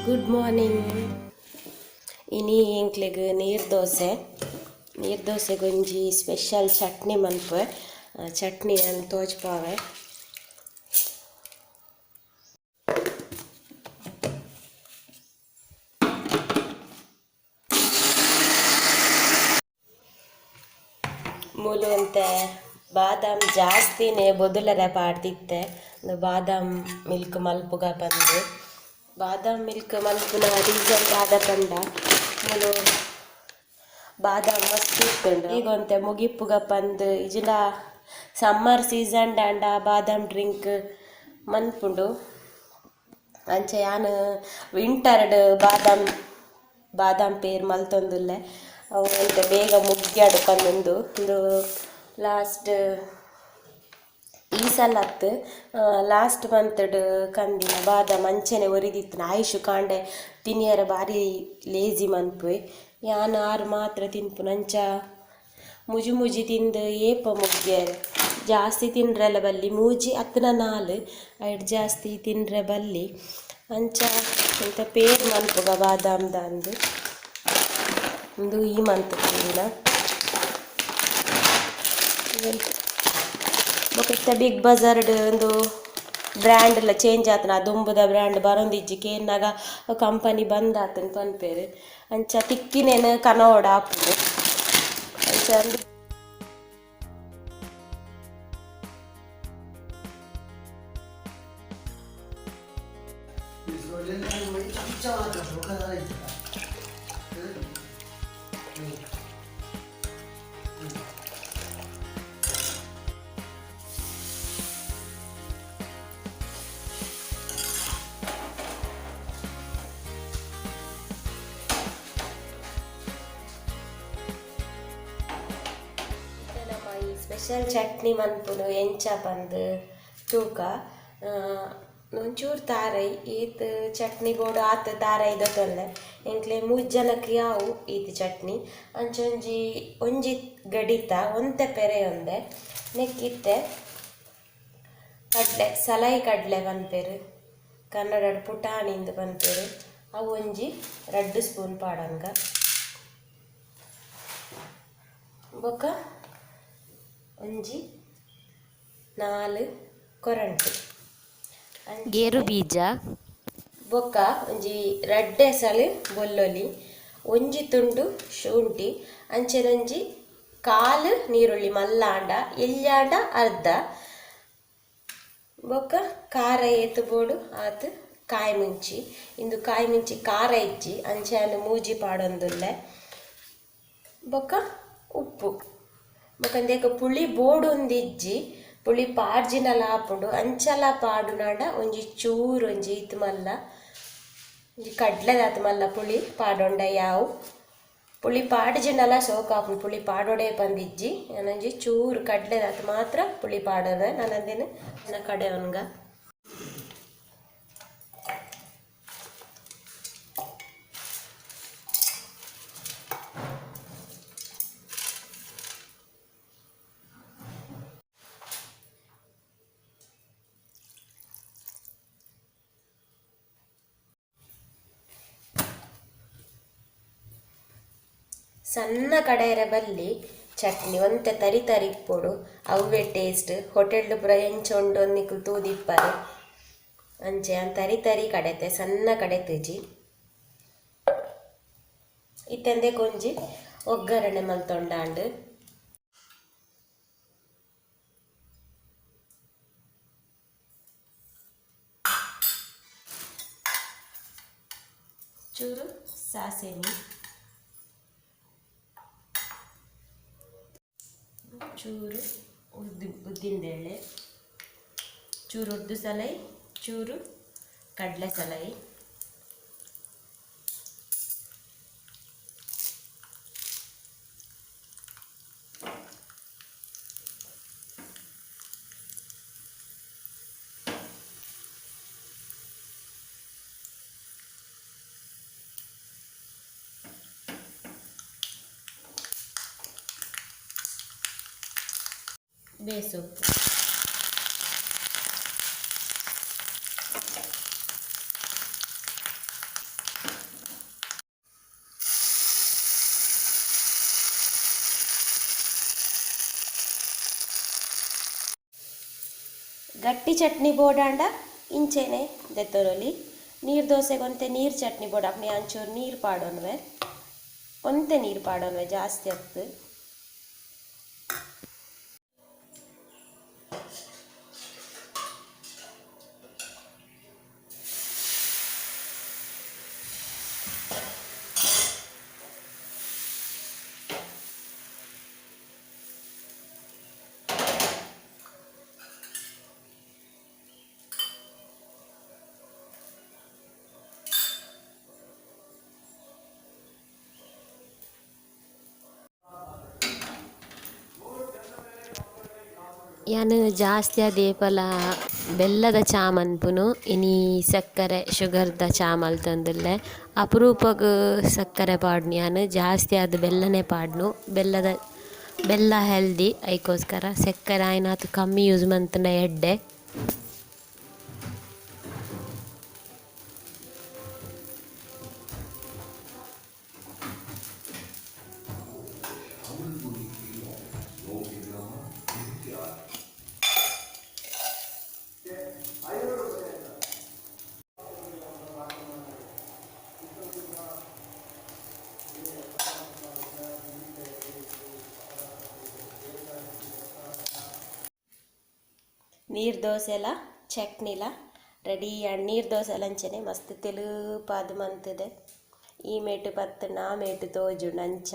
Good morning. ಇನಿ ಎಂಕ್ಲೆಗ್ ನೀರ್ ದೋಸೆ. ನೀರ್ ದೋಸೆಗ್ ಒಂಜಿ ಸ್ಪೆಷಲ್ ಚಟ್ನಿ ಮನ್ಪುವೆ. ಚಟ್ನಿ ಅನ್ ತೋಜ್ಪಾವೆ. ಮೂಲು ಒಂತೆ ಬಾದಾಮ್ ಜಾಸ್ತಿನೇ ಬೊದುಲರೆ ಪಾಡ್ದಿತ್ತೆ. ಬಾದಾಮ್ ಮಿಲ್ಕ್ ಮಲ್ಪುಗ ಪಂದ್. ಬಾದಾಮ್ ಮಿಲ್ಕ್ ಮಲ್ಪುನ ರೀಸನ್ ದಾದ ಪಂಡ ಮೂಲು ಬಾದಾಮ್ ಮಸ್ತ್ ಇತ್ತುಂಡು. ಈಗ ಒಂತೆ ಮುಗಿಪುಗ ಪಂದ್ ಇಜಿಂಡ ಸಮ್ಮರ್ ಸೀಸನ್ ದಾಂಡ ಬಾದಾಮ್ ಡ್ರಿಂಕ್ ಮನ್ಪುಂಡು. ಅಂಚ ಯಾನ್ ವಿಂಟರ್ಡ್ ಬಾದಾಮ್ ಬಾದಾಮ್ ಪೇರ್ ಮಲ್ತೊಂದುಲ್ಲೆ. ಅವು ಒಂತೆ ಬೇಗ ಮುಗ್ಯಾಡು ಪಂದುಂದು. ಉಂದು ಲಾಸ್ಟ್ ಈ ಸಲತ್ ಲಾಸ್ಟ್ ಮಂತ್ಡ್ ಕಂದಿನ ಬಾದಾಮ್ ಅಂಚನೆ ಒರಿದಿತ್ತಿನ ಆಯುಷ್ ಕಾಂಡೆ ತಿನಿಯರ ಬಾರಿ ಲೇಜಿ ಮನ್ಪುವೆ. ಯಾನ್ ಆರು ಮಾತ್ರ ತಿನ್ಪುನ ಅಂಚ ಮುಜಿ ಮುಜಿ ತಿಂದು ಏಪ ಮುಗ್ಯರೆ ಜಾಸ್ತಿ ತಿನ್ರೆಲ ಬಲ್ಲಿ ಮೂಜಿ ಅತ್ನ ನಾಲ್ ಐಡ್ ಜಾಸ್ತಿ ತಿನ್ರೆ ಬಲ್ಲಿ ಅಂಚ ಇಂತ ಪೇರ್ ಮನ್ಪುಗ ಬಾದಾಮ್ ದಾಂದು. ಉಂದು ಈ ಮಂತ್ ತಿಂದಿನ. ಬೊಕ ಇತ್ತೆ ಬಿಗ್ ಬಜಾರ್ಡ್ ಉಂದು ಬ್ರ್ಯಾಂಡ್ ಲ ಚೇಂಜ್ ಆತನ ದುಂಬುದ ಬ್ರ್ಯಾಂಡ್ ಬರೊಂದಿಜ್ಜಿ ಕೇನ್ನಗ ಕಂಪನಿ ಬಂದ್ ಆತನ್ ಪನ್ಪೆರ್. ಅಂಚ ತಿಕ್ಕಿನೇನ್ ಕನೋಡ ಆಪುಂಡು. ಅಂಚ ಸ್ಪೆಷಲ್ ಚಟ್ನಿ ಮನ್ಪುನು ಎಂಚ ಪಂದ್ ತೂಕ. ಒಂಚೂರು ತಾರೈ ಈತ್ ಚಟ್ನಿ ಬೋಡು ಆತ್ ತಾರೈ ದೊತೊನ್ಲೆ. ಎಂಕ್ಲೆ ಮೂಜಿ ಜನಕ್ ಯಾವು ಈತ್ ಚಟ್ನಿ. ಅಂಚ ಒಂಜಿ ಒಂಜಿ ಗಡಿತ ಒಂತೆ ಪೆರೆ ಒಂದೆ ನೆಕ್ಕಿತ್ತೆ ಕಡ್ಲೆ ಸಲಾಯಿ ಕಡ್ಲೆ ಪನ್ಪೆರ್. ಕನ್ನಡಡ್ ಪುಟಾಣಿಂದ್ ಪನ್ಪೆರ್. ಅವು ಒಂಜಿ 2 ಸ್ಪೂನ್ ಪಾಡೊನ್ಗ. ಬೊಕ ಒಂಜಿ 4 ಕೊರಂಟು ಗೇರು ಬೀಜ ಬೊಕ್ಕ ಒಂಜಿ 2 ಎಸಳು ಬೊಲ್ಲೊಲಿ, ಒಂಜಿ ತುಂಡು ಶುಂಠಿ, ಅಂಚೆನೊಂಜಿ ಕಾಲು ನೀರುಳ್ಳಿ ಮಲ್ಲಾಂಡ ಎಲ್ಯಾಂಡ ಅರ್ಧ. ಬೊಕ್ಕ ಖಾರ ಏತ್ ಬೋಡು ಆತ್ ಕಾಯಿ ಮುಂಚಿ. ಇಂದು ಕಾಯಿ ಮುಂಚಿ ಖಾರ ಇಜ್ಜಿ ಅಂಚೆ ಮೂಜಿ ಪಾಡೊಂದುಲ್ಲೆ. ಬೊಕ್ಕ ಉಪ್ಪು. ಬೊಕ ಇಂದೆಕ್ ಪುಳಿ ಬೋಡೊಂದಿಜ್ಜಿ ಪುಳಿ ಪಾಡ್ಜಿನಲ ಆಪುಂಡು. ಅಂಚಲ ಪಾಡುನಾಂಡ ಒಂಜಿ ಚೂರು ಒಂಜಿ ಇತ್ ಮಲ್ಲ ಒಂಜಿ ಕಡ್ಲೆದಾತ್ ಮಲ್ಲ ಪುಳಿ ಪಾಡೊಂಡ ಯಾವು. ಪುಳಿ ಪಾಡ್ಜಿನಲ ಸೋಕು ಆಪುಂಡು. ಪುಳಿ ಪಾಡೊಡೆ ಪಂದಿಜ್ಜಿ. ಯಾನೊಂಜಿ ಚೂರು ಕಡ್ಲೆದಾತ್ ಮಾತ್ರ ಪುಳಿ ಪಾಡೊಂದೆ. ನನ ನನ್ನ ಕಡೆ ಒನ್ಗ. ಸಣ್ಣ ಕಡೆಯರ ಬಲ್ಲಿ ಚಟ್ನಿ ಒಂತೆ ತರಿ ತರಿ ಇಪ್ಪೊಡು ಅವ್ವೆ ಟೇಸ್ಟ್. ಹೋಟೆಲ್ಡ್ ಪೂರ ಎಂಚ ಉಂಡು ನಿಕುಲು ತೂದಿಪ್ಪರೆ. ಅಂಚೆ ಯಾನ್ ತರಿ ತರಿ ಕಡೆತೆ ಸಣ್ಣ ಕಡೆ ತುಜಿ. ಇತ್ತಂದೆ ಕೊಂಜಿ ಒಗ್ಗರಣೆ ಮಲ್ತೊಂಡಾಂಡ್. ಚೂರು ಸಾಸೆನಿ, ಚೂರು ಉದ್ದಿನಬೇಳೆ, ಚೂರು ಉದ್ದು ಸಲೈ, ಚೂರು ಕಡಲೆ ಸಲೈ. ಬೇಸೊಪ್ಪು. ಗಟ್ಟಿ ಚಟ್ನಿ ಬೋಡಾಂಡ ಇಂಚೆನೆ ದೆತ್ತೊನೊಲಿ. ನೀರು ದೋಸೆಗೆ ಒಂತೆ ನೀರು ಚಟ್ನಿ ಬೋಡಾಪುಂಡು, ಅಂಚೂರು ನೀರು ಪಾಡೊನುವೆ, ಒಂತೆ ನೀರು ಪಾಡೊನುವೆ, ಜಾಸ್ತಿ ಅತ್ತು. ಯಾನ್ ಜಾಸ್ತಿ ಆದ್ ಬೆಲ್ಲದ ಚಾ ಮನ್ಪುನು, ಇನಿ ಸಕ್ಕರೆ ಶುಗರ್ದ ಚಾ ಮಲ್ತೊಂದುಲ್ಲೆ. ಅಪರೂಪಗ್ ಸಕ್ಕರೆ ಪಾಡ್ನು ಯಾನ್, ಜಾಸ್ತಿ ಆದ್ ಬೆಲ್ಲನೆ ಪಾಡ್ನು. ಬೆಲ್ಲದ ಬೆಲ್ಲ ಹೆಲ್ದಿ, ಐಕೋಸ್ಕರ ಸಕ್ಕರೆ ಆಯ್ನಾತ್ ಕಮ್ಮಿ ಯೂಸ್ ಮಂತುಂಡ ಎಡ್ಡೆ. ನೀರು ದೋಸೆಲ ಚಟ್ನಿಲ ರೆಡಿ. ಆಂಡ್ ನೀರು ದೋಸೆಲ ಅಂಚನೆ ಮಸ್ತ್ ತೆಲುಪಾದ್ ಮಂತುದೆ. ಈ ಮೇಟು ಪತ್ತುಂಡ ಆ ಮೇಟು ತೋಜುಂಡು ಅಂಚ.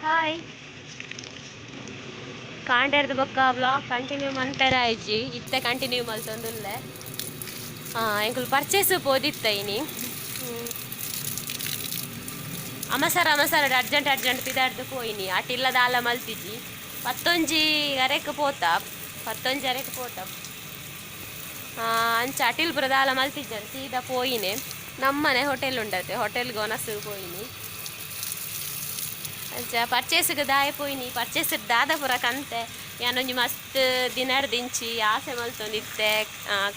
ಹಾಯ್ ಕಾಂಡೇರ್ದ ಬೊಕ್ಕ ಬ್ಲಾಗ್ ಕಂಟಿನ್ಯೂ ಮನ್ಪೆರ ಆಯ್ಜಿ, ಇತ್ತೆ ಕಂಟಿನ್ಯೂ ಮಲ್ತೊಂದುಲ್ಲೆ. ಎಂಕುಲು ಪರ್ಚೇಸ್ ಪೋದಿತ್ತ ಇನಿ. ಅಮಸರ ಅಮಸರ ಅರ್ಜೆಂಟ್ ಅರ್ಜೆಂಟ್ ಪಿದಾಡ್ದು ಪೋಯಿನಿ, ಅಟಿಲ್ಲ ದಾಲ ಮಲ್ತಿಜಿ. ಪತ್ತೊಂಜಿ ಅರೆಕ್ ಪೋತ, ಪತ್ತೊಂಜಿ ಅರೆಕ್ ಪೋತ ಅಂಚ ಅಟಿಲ್ ಪೂರ ದಾಲ ಮಲ್ತಿಜ್ಜನ್ ಸೀದಾ ಪೋಯಿನೆ. ನಮ್ಮನೆ ಹೋಟೆಲ್ ಉಂಡತೆ, ಹೋಟೆಲ್ಗೆ ಒನಸು ಪೋಯಿನಿ. ಅಂಚ ಪರ್ಚೇಸ್ಗೆ ದಾಯ ಪೋಯಿನಿ. ಪರ್ಚೇಸ್ ದಾದ ಪೂರ ಕಂತೆ ಯಾನೊಂಜಿ ಮಸ್ತ್ ದಿನರ್ದಿಂಚಿ ಆಸೆ ಮಲ್ತೊಂದಿತ್ತೆ,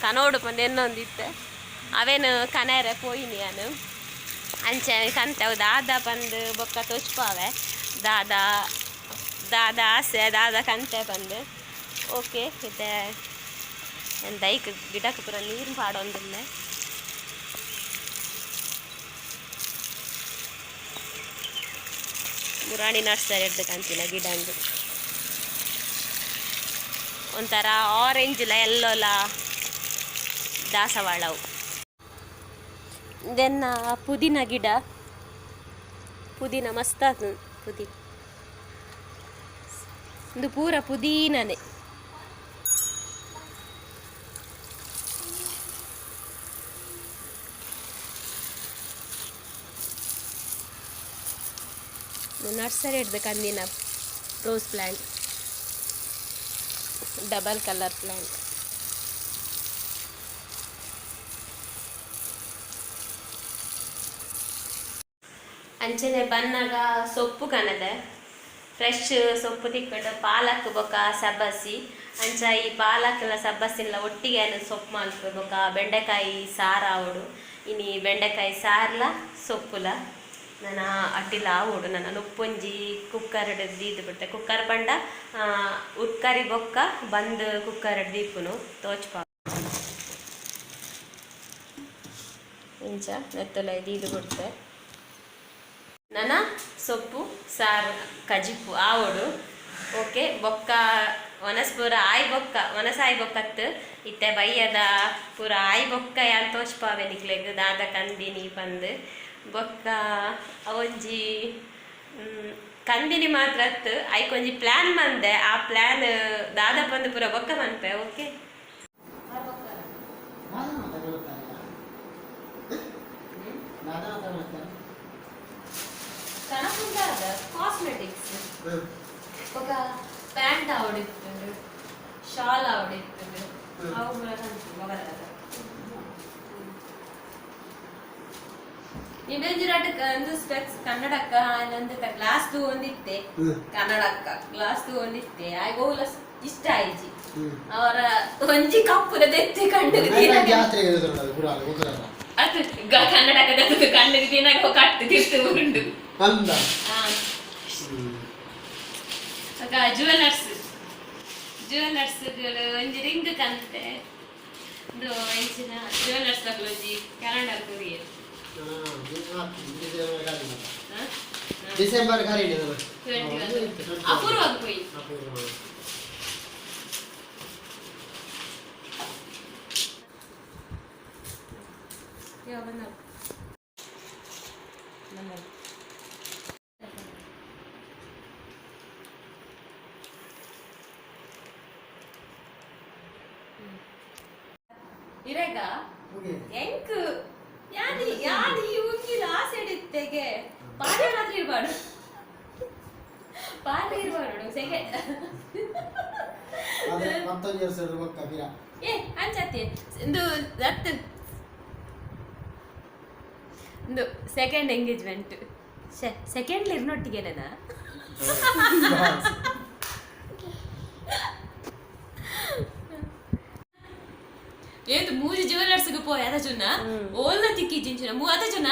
ಕನೋಡು ಪಂದ್ ಎನ್ನೊಂದಿತ್ತೆ, ಅವೇನು ಕನೇರೆ ಪೋಯಿನಿ ಯಾನು. ಅಂಚ ಕಂತೆ ಅವು ದಾದ ಪಂದ್ ಬೊಕ್ಕ ತೋಚ್ಪಾವೆ, ದಾದ ದಾದ ಆಸೆ ದಾದ ಕಂತೆ ಪಂದ್. ಓಕೆ ಇತ್ತೆ ದೈಕ್ ಗಿಡಕ್ಕೆ ಪೂರ ನೀರು ಪಾಡೊಂದುಲ್ಲೆ. ಮುರಾಣಿ ನರ್ಸರಿ ಹಿಡ್ದು ಕಾಣ್ತಿಲ್ಲ ಗಿಡ ಅಂದು ಒಂಥರ ಆರೆಂಜ್ಲ ಎಲ್ಲೋಲ ದಾಸವಾಳವು. ದೆನ್ನ ಪುದೀನ ಗಿಡ, ಪುದೀನ ಮಸ್ತ್ ಆತು ಪುದೀನ, ಒಂದು ಪೂರ ಪುದೀನನೇ. ನರ್ಸರಿ ಹಿಡ್ದು ಕಂದಿನ rose plant, double colour plant. ಅಂಚನೆ ಬನ್ನಾಗ ಸೊಪ್ಪು ಕನದೆ, ಫ್ರೆಶ್ ಸೊಪ್ಪು ತಿಕ್ಕಂಡು ಪಾಲಕ್ ಬೊಕ ಸಬ್ಬಸಿ ಅಂಚ ಈ ಪಾಲಕ್ಲ ಸಬ್ಬಸಿನ್ಲ ಒಟ್ಟಿಗೆ ಸೊಪ್ಪು ಮಲ್ಪು ಬೊಕ ಬೆಂಡೆಕಾಯಿ ಸಾರು ಆವೊಡು ಇನಿ ಬೆಂಡೆಕಾಯಿ ಸಾರ್ಲ ಸೊಪ್ಪುಲ ನನ ಅಟ್ಟಿಲ ಆವೊಡು ನನ್ನ ಉಪ್ಪೊಂಜಿ ಕುಕ್ಕರ್ ದೀದು ಬಿಡ್ತೆ ಕುಕ್ಕರ್ ಪಂಡ ಉಟ್ಕರಿ ಬೊಕ್ಕ ಬಂದ್ ಕುಕ್ಕರ್ ದೀಪುನು ತೋಚ್ಪ ಇಂಚ ನೆತ್ತೊಲ ದೀದು ಬಿಡ್ತೆ ನನ್ನ ಸೊಪ್ಪು ಸಾರು ಕಜಿಪ್ಪು ಆವೊಡು. ಓಕೆ, ಬೊಕ್ಕ ಒನಸ್ ಪೂರ ಆಯ್ ಬೊಕ್ಕ ಒನಸ್ ಆಯ್ ಬೊಕ್ಕತ್ತು ಇತ್ತೆ ಬಯ್ಯದ ಪೂರ ಆಯ್ ಬೊಕ್ಕ ಯಾನ್ ತೋಚ್ಪಾವೆ ನಿಕ್ಲೆಗ್ ದಾದ ಕಂದಿನಿ ಪಂದ್. ಬೊಕ್ಕ ಅವೊಂಜಿ ಕಂದಿನಿ ಮಾತ್ರ ಅತ್ತು ಐಕೊಂಜಿ ಪ್ಲಾನ್ ಮಂದೆ, ಆ ಪ್ಲಾನ್ ದಾದ ಪಂದ್ ಪೂರ ಬೊಕ್ಕ ಮನ್ಪೆ. ಓಕೆ, ಕಾಸ್ಮೆಟಿಕ್ಸ್ ಬೊಕ್ಕ ಪ್ಯಾಂಟ್ ಆವಡಿತ್ತುಂಡು, ಶಾಲ್ ಆವಡಿತ್ತುಂಡು, ಅವು ಪೂರ ಕಂತು ಮೊಗಲದ. ನಿಬೆಂಜಿರಾಟ್ ಒಂದು ಸ್ಪೆಕ್ಸ್ ಕನ್ನಡಕ್ಕ ನಂದು ಗ್ಲಾಸ್ ಒಂದಿತ್ತೆ, ಕನ್ನಡಕ್ಕ ಗ್ಲಾಸ್ ಒಂದಿತ್ತೆ, ಆಗ ಓಲ ಇಷ್ಟ ಆಯ್ಜಿ ಅವರ ಒಂಜಿ ಕಪ್ಪುದ ದೆತ್ತಿ ಕಂಡು ಅದು ಕನ್ನಡಕ ಕಣ್ಣಿಗೆ ದಿನಾಗ ಕಟ್ಟು ತಿರ್ತು ಉಂಡು. ಜುವೆಲ್ಲರ್ಸ್ ಜುವೆಲ್ಲರ್ಸ್ ಒಂಜಿ ರಿಂಗ್ ಕಂತೆ ಇಂದು ಎಂಚಿನ ಜುವೆಲ್ಲರ್ಸ್ ಒಂಜಿ ಕ್ಯಾಲೆಂಡರ್ ಕೊರಿಯರ್. ಡಿಸೆಂಬರ್ ಖರೀ. ಅಪೂರ್ವ ಪೋಯಿ. ಇರೆಗ ಎಂಕ್ ಯಾನಿ ಯಾನಿ ಉಂಗಿಲ ಆಸೆ ಇತ್ತೆಗೆ ಪಾಲೆ ರಾತ್ರಿ ಇರ್ಬಾರ್ದು, ಪಾಲೆ ಇರ್ಬಾರ್ದು ಸೆಕೆಂಡ್. ಮತ್ತೊಂದು ವರ್ಷ ಬೊಕ್ಕ ಪಿರ. ಏ ಅಂಚತ್ತಿ ಇಂದು ದತ್ತು ಇಂದು ಸೆಕೆಂಡ್ ಎಂಗೇಜ್ಮೆಂಟ್ ಸೆಕೆಂಡ್ ಇರ್ನೊಟ್ಟಿಗೆನೇನಾ? ಏತು ಮೂಜಿ ಜುವೆಲ್ಲರ್ಸ್ಗೆ ಪೋಯ ಅದ ಚುನ್ನ ಓಲ್ನ ತಿಕ್ಕಿ ಜಿಂಚಿನ ಮೂ ಅದ ಚುನ್ನ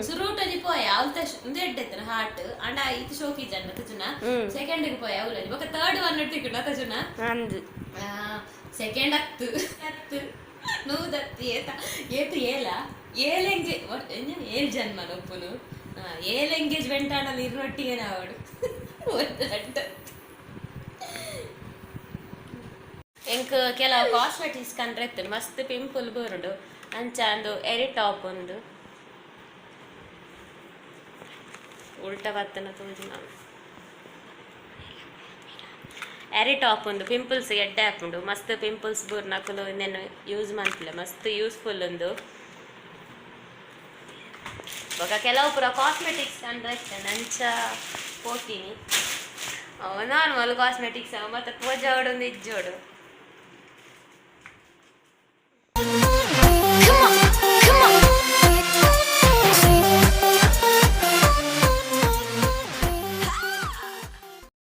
ಸುರೂಟಜಿ ಪೋಯ ಅವಲ್ತ ಉಂದು ಎಡ್ಡೆತ್ತನ ಹಾಟ್ ಅಂಡ ಇತ್ತು ಶೋಕಿ ಜನ ಅತ ಚುನ್ನ ಸೆಕೆಂಡ್ ಪೋಯ ಅವಲಜಿ ಬೊಕ ಥರ್ಡ್ ಒನ್ ತಿಕ್ಕು ಅತ ಚುನ್ನ ಸೆಕೆಂಡ್ ಹತ್ತು ಹತ್ತು ನೂದತ್ತು ಏತ ಏತು ಏಲ ಏಲ್ ಎಂಗೇ ಏಲ್ ಜನ್ಮ ಒಪ್ಪುನು ಏಲ್ ಎಂಗೇಜ್ಮೆಂಟ್ ಆಡಲು ಇರ್ನೊಟ್ಟಿಗೆ ನಾವಡು ಒಂದು ಗಂಟೆ. ಎಂಕ್ ಕೆಲವು ಕಾಸ್ಮೆಟಿಕ್ಸ್ ಕಂಡ್ರೆ ಇತ್ತು ಮಸ್ತ್ ಪಿಂಪಲ್ ಬರುಂಡು ಅಂಚ ಅಂದು ಎರಿ ಟಾಪ್ ಒಂದು ಉಲ್ಟಾ ಬತ್ತನ ತೋಜು ನಾವು ಎರಿ ಟಾಪ್ ಒಂದು ಪಿಂಪಲ್ಸ್ ಎಡ್ಡೆ ಆಪುಂಡು ಮಸ್ತ್ ಪಿಂಪಲ್ಸ್ ಬೂರ್ನಕುಲು ಇಂದೆನ್ ಯೂಸ್ ಮನ್ಪುಲೆ, ಮಸ್ತ್ ಯೂಸ್ಫುಲ್ ಉಂದು. ಬೊಕ ಕೆಲವು ಪೂರ ಕಾಸ್ಮೆಟಿಕ್ಸ್ ಕಂಡ್ರೆ ಇತ್ತೆ ಅಂಚ ಪೋತೀನಿ. ಅವು ನಾರ್ಮಲ್ ಕಾಸ್ಮೆಟಿಕ್ಸ್ ಅವು ಮತ್ತೆ ಪೂಜೆ ಒಂದು ಇಜ್ಜೋಡು.